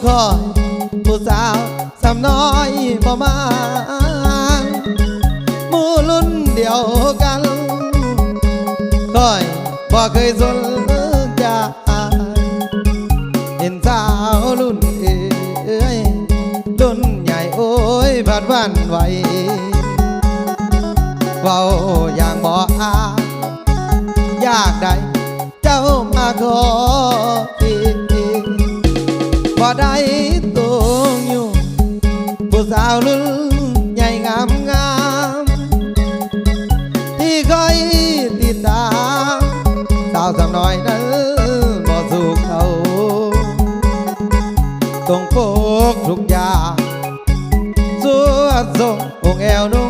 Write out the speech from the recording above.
ຂ້ອຍຜູ້ສາວສ່ຳນ້ອຍບໍ່ມາງ ໝູ່ລຸ້ນດຽວກັນ ຂ້ອຍບໍ່ເຄີຍສົນໃຈ ເຫັນສາວລຸ້ນເອີຍ ລຸ້ນໃຫຍ່ໂອ້ຍພັດຫວັ່ນໄຫວ ເວົ້າຢ່າງບໍ່ອາຍ ຢາກໄດ້ ເຈົ້າມາຂໍທີ່ບໍ່ໄດ້ຕົງຢູ່ ຜູ້ສາວລຸ້ນໃຫຍ່ງາມໆ ທີ່ຂ້ອຍຕິດຕາມ ສາວສ່ຳນ້ອຍນັ້ນບໍ່ສູ້ເຂົາ ຕົງປົກທຸກຢ່າງ ສວດສົ່ງອົງແອວໜຸ່